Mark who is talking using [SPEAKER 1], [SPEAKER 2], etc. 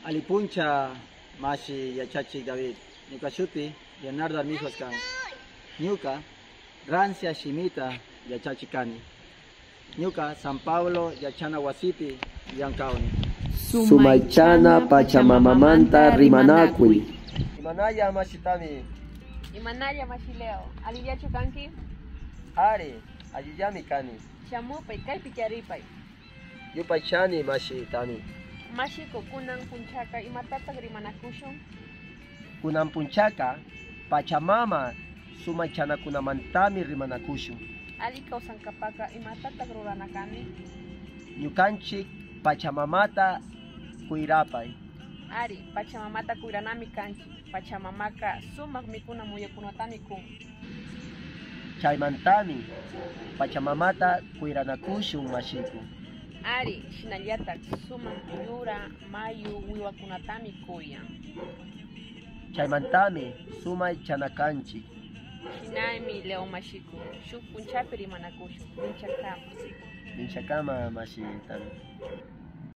[SPEAKER 1] Alipuncha mashi yachachik David. Ñuka shuti Leonardo Armijos kan. Ñuka rancia shimita yachachik kani. Ñuka San Pablo yachana wasipi llankawni.
[SPEAKER 2] Sumaychana Pachamamamanta rimanakuy.
[SPEAKER 3] Imanaya mashitami.
[SPEAKER 4] Imanaya mashileo. Alillachu kanki?
[SPEAKER 3] Ari, allillami kani.
[SPEAKER 4] Shamupay kaypi tiyaripay.
[SPEAKER 3] Yupaychani mashitami.
[SPEAKER 4] Mashiko kunan punchaka imatataq rimanakushun?
[SPEAKER 3] Kunan punchaka Pachamama sumaychanakunamantami rimanakushun.
[SPEAKER 4] Ali kawsankapaka imatataq rurana kani?
[SPEAKER 3] Ñukanchik Pachamamata kuyrapay.
[SPEAKER 4] Ari, Pachamamata kuyranami kanchik. Pachamamaka sumak mikuna muyukunatami kun.
[SPEAKER 3] Chaymantami Pachamamata kuyranakushun mashiku.
[SPEAKER 4] Ari, shinallatak sumak yura, mayu, wiwakunatami kuyan.
[SPEAKER 3] Chaymantami sumaychanakanchik.
[SPEAKER 4] Shinami Leo mashiku. Shuk punchapi rimanakushun. Minchakama.
[SPEAKER 3] Minchakama mashitami.